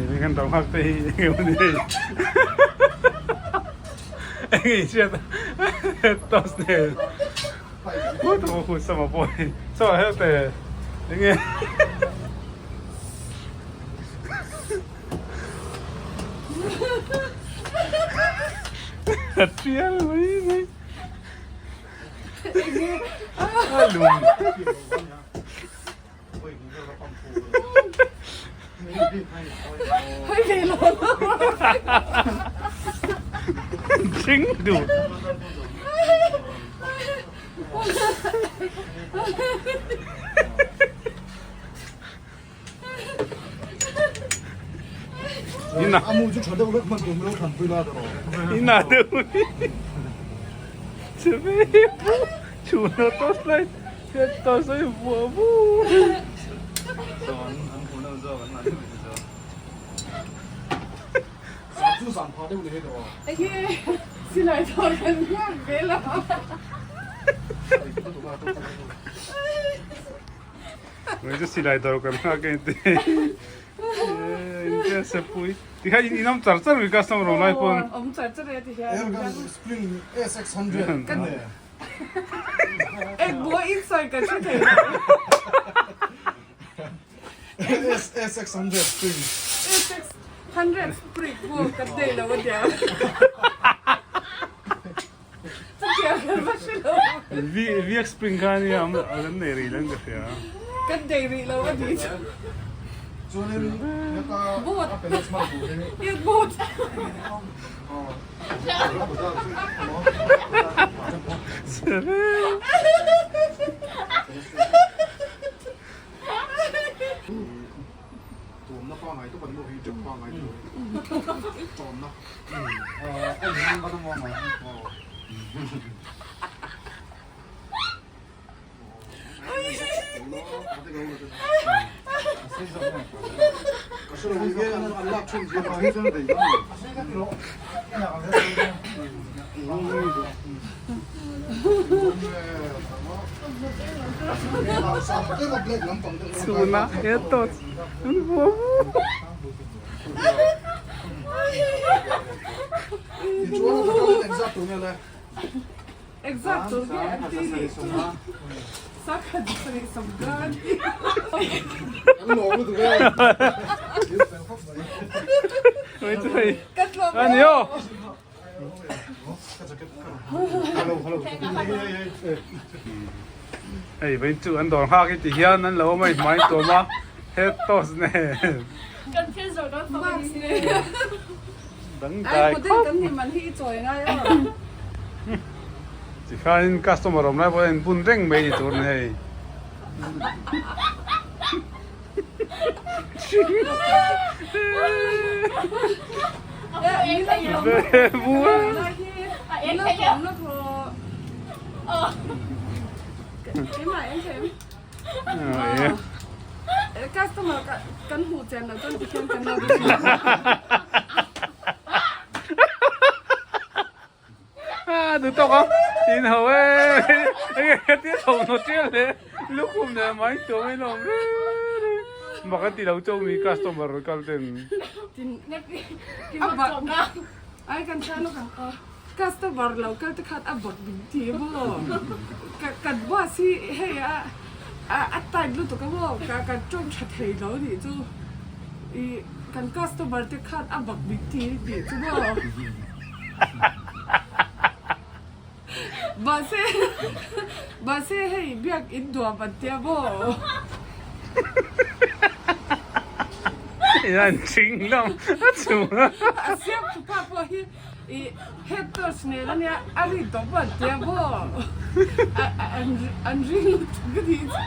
Hei kan dawr nghak te hi eng emaw ni hei eng nge hriat toss nen Hu sama pawh hi chaw hel te eng nge A tial mai mai A lum Ching duh. Ina deuh chhuna torchlight torch a invuah vur. Mai chu silai dawr kan nghak a inti intia sepui tikha in awm char char mai customer awm lai pawn awm char char e ti hian Spring SX100 kan ek bo inside kan hre thei lo SX100 Spring SX100 Spring bo kan nei lo a nia Viak spring kha ania an nei rih lo in ka hria. Kan nei rih lo a ni chu. Chuanin heta a penas hmang tur hi. Yet boot. Tuamna pangai tawp an maw hi drip pangai tur tuamna Chhuna he torch an vuah vuah. Exact tur nge an ti nih chu. Sakhat sarih samga an ti. Mai chu hei. Ani aw. Hei vain chu an dawr nghak hi ti hian an lo awm a inhmai tuam a head toss nen dangdai khawp tikhanin customer awm lai pawh a inbun reng mai ni tur a ni hei. A duh tawk a in ho e enge hetia thawmhnaw tial leh lukhum leh mai tuam a inawm reng reng mak an ti lo chauh mi customer rawn kal ten. Customer lo kal te khan a bak min ti maw kan bus hi hei a a tight lutuk a maw kan tawng tha thei lo nih chu ih kan customer te khan a bak min ti nih chu maw. Mahse, mahse hei biak in duam an tia maw? An ching lam a chung a. A siam thu pa pawh hi i head torch nen a nia a ri dawp an tia maw? An ring lutuk a nih chu.